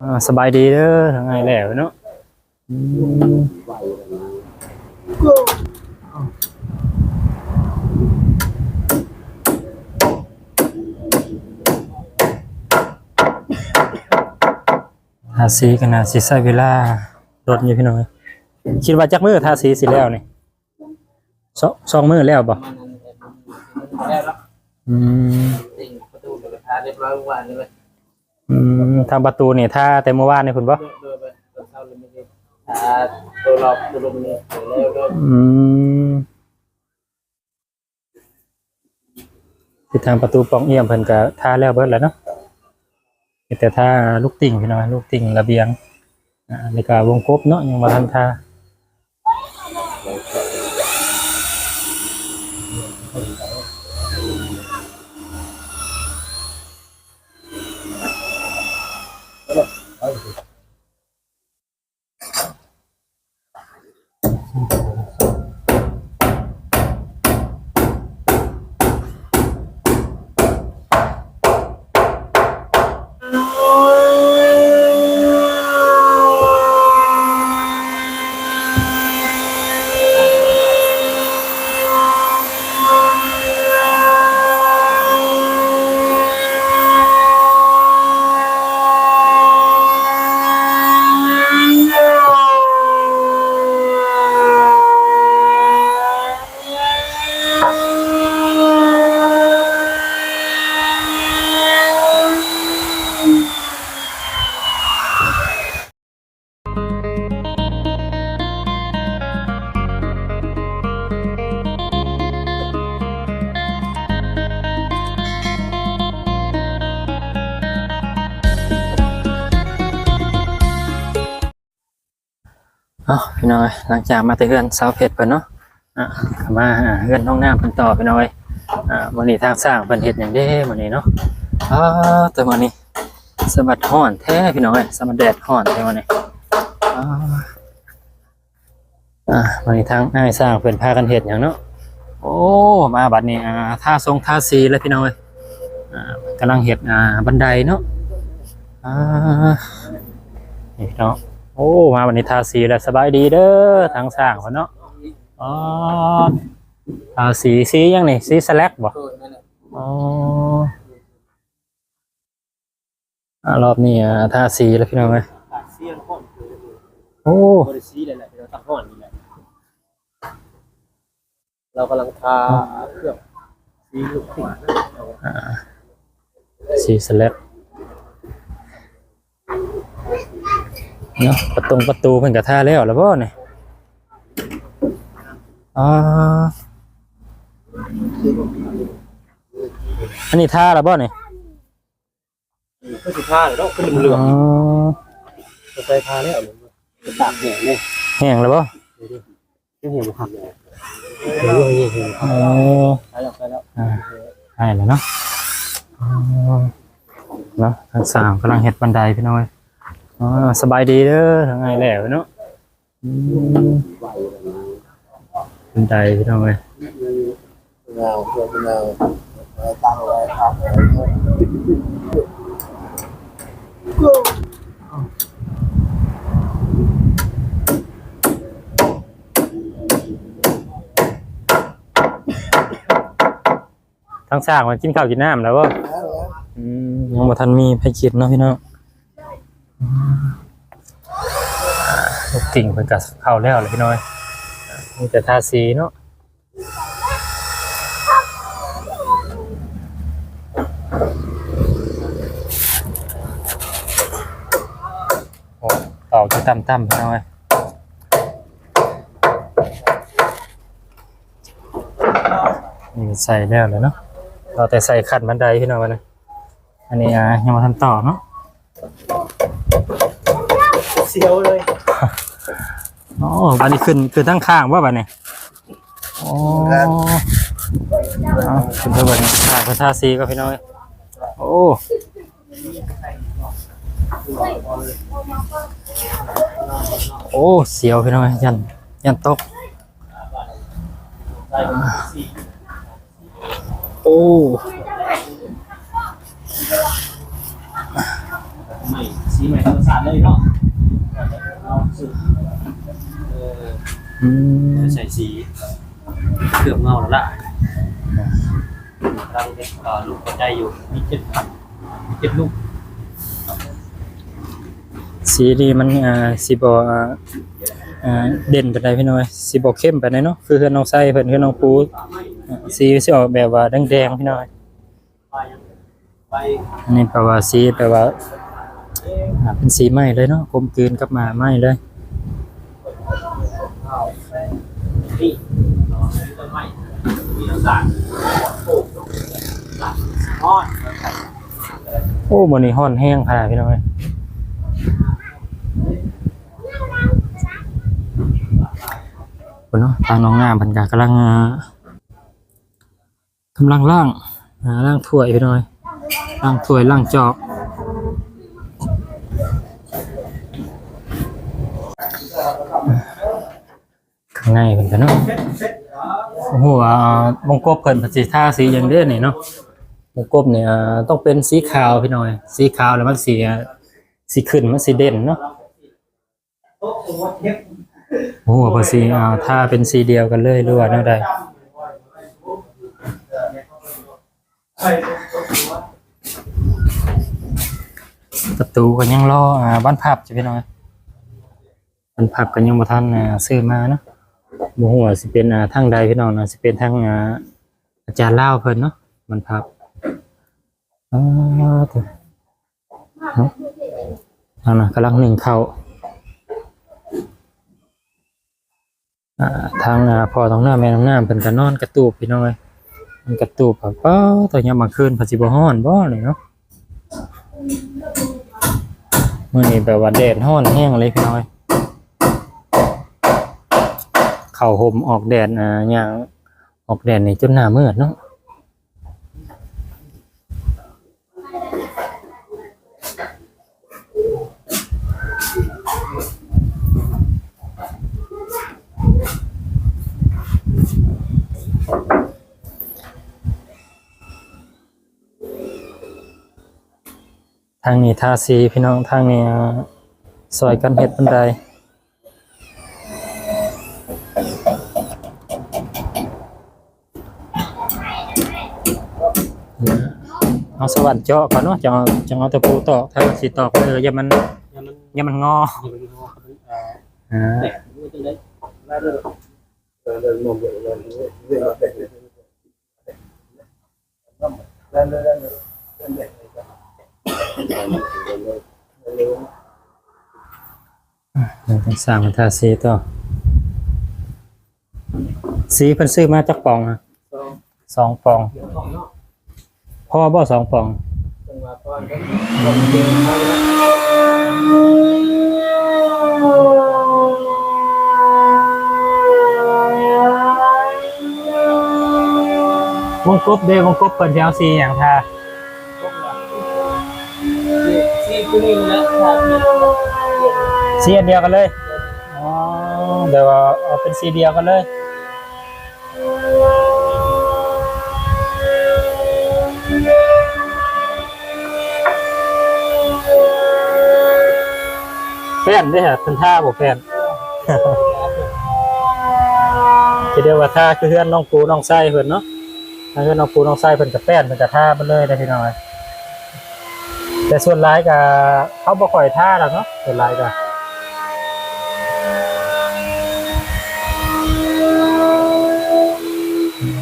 ອ່າ ສະບາຍດີເດີ ທັງອ້າຍແຫຼ້ວເນາະ. ອືມ ທາສີກໍໜ້າຊິໃຊ້ເວລາດົນຢູ່ພີ່ນ້ອງເອີຍ. ຄິດວ່າຈັກມື້ທາສີຊິແລ້ວນີ້? ສອງ ສອງມື້ແລ້ວບໍ່? ປະມານນັ້ນແຫຼະ ແລ້ວເນາະ. ອືມ ຕິ່ງປະຕູກໍທາຮຽບຮ້ອຍວານນີ້ແຫຼະ. ອືມ ທາງປະຕູນີ້ທາແຕ່ມື້ວານນີ້ພຸ້ນບໍ່? ໂດຍ ໂດຍ ຕອນເຊົ້ານີ້ມີແຕ່ທາຕົວລອບຕົວລຸ່ມນີ້ແລ້ວ. ອືມ ທີ່ທາງປະຕູປ່ອງອ້ຽມເພິ່ນກໍທາແລ້ວເບິດແລ້ວເນາະ. ມີແຕ່ທາລູກຕິ່ງພີ່ນ້ອງ ລູກຕິ່ງລະບຽງ ອ່າ ແລ້ວກໍວົງກົບເນາະ ຍັງບໍ່ທັນທາ. ເອົ້າ ພີ່ນ້ອງເອີຍ ຫຼັງຈາກມາແຕ່ເຮືອນຊາວເພັດເພິ່ນເນາະ ອ່າ ມາຫາເຮືອນນ້ອງນ້ຳເພິ່ນຕໍ່ ພີ່ນ້ອງເອີຍ. ອ່າ ມື້ນີ້ທາງຊ່າງເພິ່ນເຮັດຫຍັງເດ້ມື້ນີ້ເນາະ? ອ້າ ແຕ່ມື້ນີ້ສະບັດຮ້ອນແທ້ພີ່ນ້ອງເອີຍ ສະບັດແດດຮ້ອນແທ້ມື້ນີ້. ອ້າ ອ່າ ມື້ນີ້ທາງອ້າຍຊ່າງເພິ່ນພາກັນເຮັດຫຍັງເນາະ? ໂອ້ ມາບັດນີ້ ອ່າ ທາຊົງທາສີແລ້ວພີ່ນ້ອງເອີຍ. ອ່າ ກຳລັງເຮັດ ອ່າ ບັນໄດເນາະ. ອ່າ ນີ້ເນາະ ໂອ້ ມາບັດນີ້ທາສີແລ້ວ. ສະບາຍດີເດີ ທາງຊ່າງເພິ່ນເນາະ. ອໍ ທາສີ ສີຫຍັງນີ້? ສີສະແລັກບໍ່? ໂດຍ ແມ່ນແຫຼະ. ອໍ ອ່າ ຮອບນີ້ ອ່າ ທາສີແລ້ວພີ່ນ້ອງເອີຍ. ທາສີແລ້ວຮ້ອນ ໂອ້ ບໍ່ໄດ້ສີແລ້ວແຫຼະ ແຕ່ວ່າທາຮ້ອນນີ້ແຫຼະ. ລາວກຳລັງທາເຄື່ອງສີລູກຕິ່ງ ອ່າ ສີສະແລັກເນາະ. ປະຕົງປະຕູເພິ່ນກໍທາແລ້ວລະບໍ່ນີ້? ອ່າ ອັນນີ້ທາລະບໍ່ນີ້? ຄືຊິທາແລ້ວເນາະ ຄືເຫຼືອງ. ອໍ ໃສ່ທາແລ້ວ ຕາກແຫ້ງເດ້. ແຫ້ງແລ້ວບໍ່? ຍັງແຫ້ງບໍ່ຄັກ. ອໍ ໃກ້ແລ້ວ ໃກ້ແລ້ວ ອ່າ ໃກ້ແລ້ວເນາະ. ອໍ ເນາະ ທາງຊ່າງກຳລັງເຮັດບັນໄດພີ່ນ້ອງເອີຍ. ອໍ ສະບາຍດີເດີ ທາງອ້າຍແຫຼ້ວເນາະ. ອືມ ບັນໄດພີ່ນ້ອງເອີຍ. ທາງຊ່າງເພິ່ນກິນເຂົ້າກິນນ້ຳແລ້ວບໍ່? ຍັງແລ້ວ. ອືມ ຍັງບໍ່ທັນມີໃຜກິນເນາະພີ່ນ້ອງ. ອືມ ລູກຕິ່ງເພິ່ນກໍເຂົ້າແລ້ວແຫຼະພີ່ນ້ອງເອີຍ ມີແຕ່ທາສີເນາະ. ໂອ້ ເຕົາຈະຕ່ຳໆ ພີ່ນ້ອງເອີຍ. ນີ້ໃສ່ແລ້ວແຫຼະເນາະ ເອົາແຕ່ໃສ່ຂັ້ນບັນໄດພີ່ນ້ອງບັດນີ້. ອັນນີ້ ອ່າ ຍັງບໍ່ທັນຕອກເນາະ. ສຽວເລີຍ. ໂອ້ ບັດນີ້ຂຶ້ນ ຂຶ້ນທາງຂ້າງບໍ່ບັດນີ້? ໂອ້ ເອົາ ຂຶ້ນໄປເບິ່ງທາງເພິ່ນທາສີກ່ອນພີ່ນ້ອງເອີຍ. ໂອ້ ໂອ້ ສຽວພີ່ນ້ອງເອີຍ ຢ້ານ ຢ້ານຕົກ. ໂອ້ ສີໃໝ່ທຳມະຊາດເລີຍເນາະ ເອົາສູດ ເອີ ອືມ ໃສ່ສີເຄື່ອງເງົາແລ້ວລະ ກຳລັງເຮັດ ເອີ ລູກຫົວໃຈຢູ່ ມີເຈັດ ເຈັດລູກ. ສີນີ້ມັນ ເອີ ຊິບໍ່ ເອີ ເດັ່ນປານໃດພີ່ນ້ອງເອີຍ ຊິບໍ່ເຂັ້ມປານໃດເນາະ ຄືເຮືອນນ້ອງໄຊເພິ່ນ ເຮືອນນ້ອງປູ ເອີ ສີຊິອອກແບບວ່າແດງໆ ພີ່ນ້ອງເອີຍ. ອັນນີ້ແປວ່າສີ ແປວ່າ ອ່າ ເປັນສີໄມ້ເລີຍເນາະ ກົມກືນກັບໝາໄມ້ເລີຍ. ໂອ້ ມື້ນີ້ຮ້ອນແຮງຂະໜາດ ພີ່ນ້ອງເອີຍ ພຸ້ນເນາະ ທາງນ້ອງນ້ຳເພິ່ນກະກຳລັງ ອ່າ ກຳລັງລ້າງ ອ່າ ລ້າງຖ້ວຍພີ່ນ້ອງ ລ້າງຖ້ວຍລ້າງຈອກ. ຂ້າງໃນເພິ່ນກະເນາະ ບໍ່ຮູ້ວ່າວົງກົບເພິ່ນ ເພິ່ນຊິທາສີຫຍັງເດ້ນີ້ເນາະ. ວົງກົບນີ້ ອ່າ ຕ້ອງເປັນສີຂາວພີ່ນ້ອງ ສີຂາວແລ້ວມັນຊິ ອ່າ ຊິຂຶ້ນ ມັນຊິເດັ່ນເນາະ. ບໍ່ຮູ້ວ່າເພິ່ນຊິ ອ່າ ທາເປັນສີດຽວກັນເລີຍ ຫຼືວ່າແນວໃດ. ປະຕູກໍຍັງລໍ ອ່າ ບານພັບຢູ່ພີ່ນ້ອງ ບານພັບກໍຍັງບໍ່ທັນ ອ່າ ຊື້ມາເນາະ. ບໍ່ຮູ້ວ່າຊິເປັນ ອ່າ ທາງໃດພີ່ນ້ອງເນາະ ຊິເປັນທາງ ອ່າ ອາຈານລາວເພິ່ນເນາະ ບານພັບ. ອ່າ ເນາະ ທາງນັ້ນກຳລັງໜຶ້ງເຂົ້າ ອ່າ ທາງ ອ່າ ພໍ່ນ້ອງນ້ຳແມ່ນ້ອງນ້ຳເພິ່ນກໍນອນກະຕູບພີ່ນ້ອງເອີຍ ນອນກະຕູບ. ປ້າດ ຕອນຍາມກາງຄືນເພິ່ນຊິບໍ່ຮ້ອນບໍ່ນີ້ເນາະ. ມື້ນີ້ແບບວ່າແດດຮ້ອນແຮງເລີຍພີ່ນ້ອງເອີຍ ເຂົ້າຮົ່ມອອກແດດ ອ່າ ຍ່າງອອກແດດນີ້ຈົນໜ້າມືດເນາະ. ທາງນີ້ທາສີພີ່ນ້ອງ ທາງນີ້ ອ່າ ຊ່ອຍກັນເຮັດບັນໄດ. ເອົາສະຫວັນເຈາະກ່ອນເນາະ ຈັ່ງ ຈັ່ງເອົາຕະປູຕອກ ຖ້າຊິຕອກເລີຍ ຢ່າມັນ ຢ່າມັນ ຢ່າມັນງໍ ຢ່າມັນງໍ ອ່າ ແຕກ ມັນຈັ່ງໃດ ສ້າງເປັນທາສີຕໍ່. ສີເພິ່ນຊື້ມາຈັກປ່ອງ? ສອງ ສອງປ່ອງ. ພໍບໍ່ສອງປ່ອງ? ວົງກົບເດ ວົງກົບເພິ່ນຊິເອົາສີຫຍັງທາ? ສີຕົວນີ້ແຫຼະ ສີອັນດຽວກັນເລີຍ. ອໍ ແບບວ່າເອົາເປັນສີດຽວກັນເລີຍ. ແປ້ນເດ້ ເພິ່ນທາບໍ່ແປ້ນ. ຄືເດີວ່າທາຄືເຮືອນນ້ອງປູນ້ອງໄຊເພິ່ນເນາະ ທາເຮືອນນ້ອງປູນ້ອງໄຊເພິ່ນກະແປ້ນ ເພິ່ນກະທາເບິດເລີຍເດ້ພີ່ນ້ອງເອີຍ. ແຕ່ສ່ວນຫຼາຍກະເຮົາບໍ່ຄ່ອຍທາດອກເນາະ ສ່ວນຫຼາຍກະ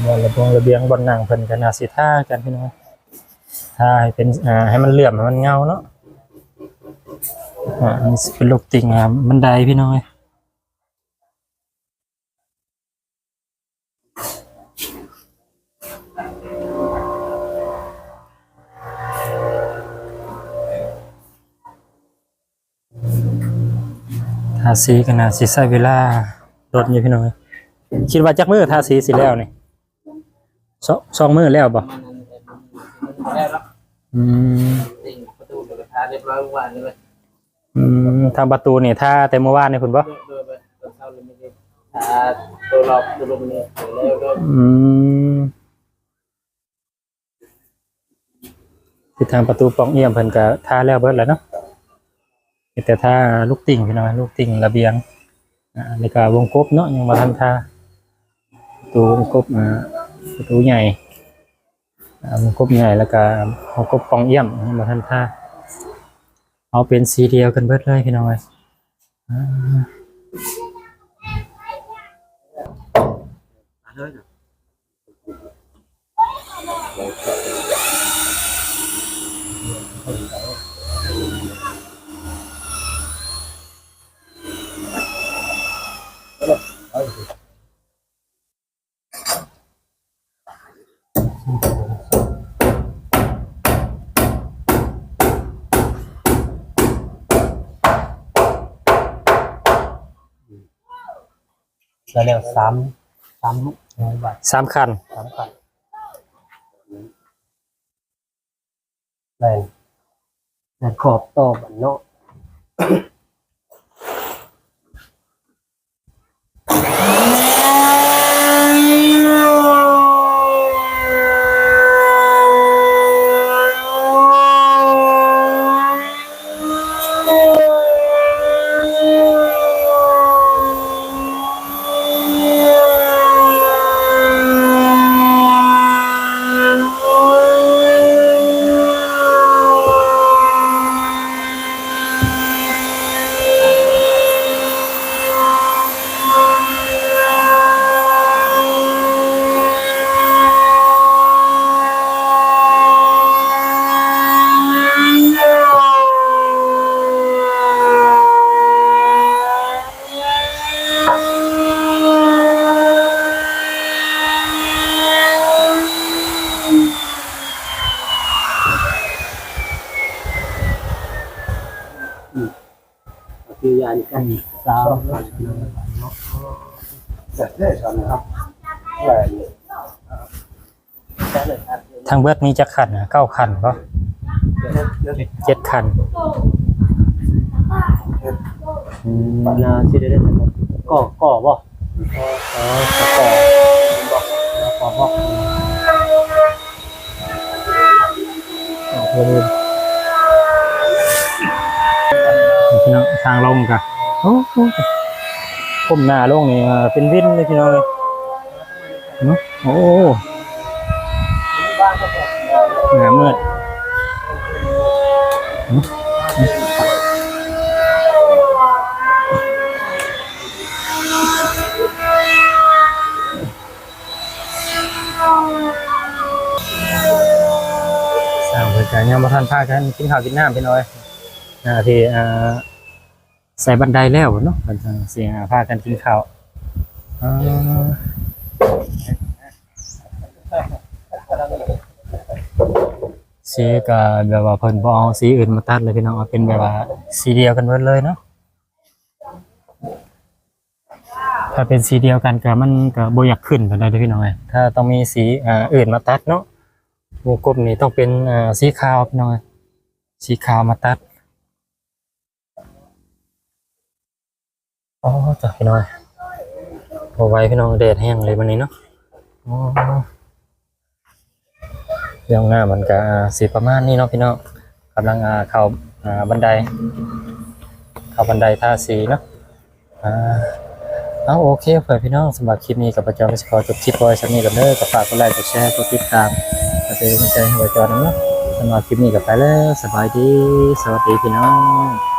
ບ່ອນລະບົງລະບຽງບ່ອນນັ່ງເພິ່ນກະໜ້າຊິທາຄືກັນພີ່ນ້ອງເອີຍ. ທາໃຫ້ເປັນ ອ່າ ໃຫ້ມັນເຫຼື້ອມ ໃຫ້ມັນເງົາເນາະ. ອ່າ ອັນນີ້ຊິເປັນລູກຕິ່ງ ອ່າ ບັນໄດພີ່ນ້ອງເອີຍ. ທາສີກໍໜ້າຊິໃຊ້ເວລາດົນຢູ່ພີ່ນ້ອງເອີຍ. ຄິດວ່າຈັກມື້ທາສີຊິແລ້ວນີ້? ສອງ ສອງມື້ແລ້ວບໍ່? ອືມ ຕິ່ງປະຕູກໍທາຮຽບຮ້ອຍເມື່ອວານນີ້ເລີຍ. ອືມ ທາງປະຕູນີ້ທາແຕ່ມື້ວານນີ້ພຸ້ນບໍ່? ໂດຍ ໂດຍ ຕອນເຊົ້ານີ້ມີທາໂຕນອກໂຕລຸ່ມນີ້ແລ້ວ. ອືມ ທີ່ທາງປະຕູປ່ອງອ້ຽມເພິ່ນກໍທາແລ້ວເບິດແລ້ວເນາະ. ເຮັດແຕ່ທາລູກຕິ່ງພີ່ນ້ອງ ລູກຕິ່ງລະບຽງ ອາ ແລ້ວກໍວົງກົບເນາະ ຍັງບໍ່ທັນທາ ປະຕູວົງກົບ ອາ ປະຕູໃຫຍ່ ອາ ວົງກົບໃຫຍ່ ແລ້ວກໍວົງກົບປ່ອງອ້ຽມ ຍັງບໍ່ທັນທາ ເອົາເປັນສີດຽວກັນເບິດເລີຍພີ່ນ້ອງເອີຍ ອາ. ໄດ້ແລ້ວສາມ ສາມລູກ ສາມຄັນ ສາມຄັນ ແມ່ນ ແມ່ນຂອບຕໍ່ບັນເນາະ. ຄືຢ່າງກັນ ສາມ ທາງເບິດມີຈັກຄັນ? ເກົ້າຄັນບໍ່? ເຈັດຄັນ ອືມ ໜ້າຊິໄດ້ ກໍ ກໍບໍ່? ອໍ ກໍ ກໍ ກໍບໍ່? ພີ່ນ້ອງ ທາງລົງກະ ໂອ້ໂຫ ກົ້ມໜ້າລົງນີ້ເປັນວິນເລີຍພີ່ນ້ອງເອີຍ ເນາະ. ໂອ້ ໜ້າມືດ ຊ່າງເພິ່ນກະຍັງບໍ່ທັນພາກັນກິນເຂົ້າກິນນ້ຳ ພີ່ນ້ອງເອີຍ ໜ້າທີ່ ອ່າ ໃສ່ບັນໄດແລ້ວເນາະ ເພິ່ນຈັ່ງຊິ ອ່າ ພາກັນກິນເຂົ້າ ອ່າ ສີກະແບບວ່າເພິ່ນບໍ່ເອົາສີອື່ນມາຕັດເລີຍ ພີ່ນ້ອງ ເອົາເປັນແບບວ່າສີດຽວກັນເບິດເລີຍເນາະ. ຖ້າເປັນສີດຽວກັນກະ ມັນກະບໍ່ຢາກຂຶ້ນປານໃດເດ້ ພີ່ນ້ອງເອີຍ ຖ້າຕ້ອງມີສີ ອ່າ ອື່ນມາຕັດເນາະ ວົງກົບນີ້ຕ້ອງເປັນ ອ່າ ສີຂາວ ພີ່ນ້ອງເອີຍ ສີຂາວມາຕັດ. ອໍ ຈ້າ ພີ່ນ້ອງ ບໍ່ໄຫວພີ່ນ້ອງ ແດດແຮງເລີຍມື້ນີ້ເນາະ. ອໍ ເລື່ອງໜ້າມັນກະ ອ່າ ຊິປະມານນີ້ເນາະ ພີ່ນ້ອງ ກຳລັງ ອ່າ ເຂົ້າ ອ່າ ບັນໄດ ເຂົ້າບັນໄດທາສີເນາະ. ອ່າ ເອົາ ໂອເຄ ເພື່ອນພີ່ນ້ອງ ສຳລັບຄລິບນີ້ຂ້າພະເຈົ້າກໍຊິຂໍຈົບຄລິບໄວ້ສ່ຳນີ້ກ່ອນເດີ ກໍຝາກກົດໄລ ກົດແຊ ກົດຕິດຕາມ ເພື່ອເປັນກຳລັງໃຈໃຫ້ຂ້າພະເຈົ້ານຳເນາະ. ສຳລັບຄລິບນີ້ກໍໄປແລ້ວ ສະບາຍດີ ສະຫວັດດີພີ່ນ້ອງ.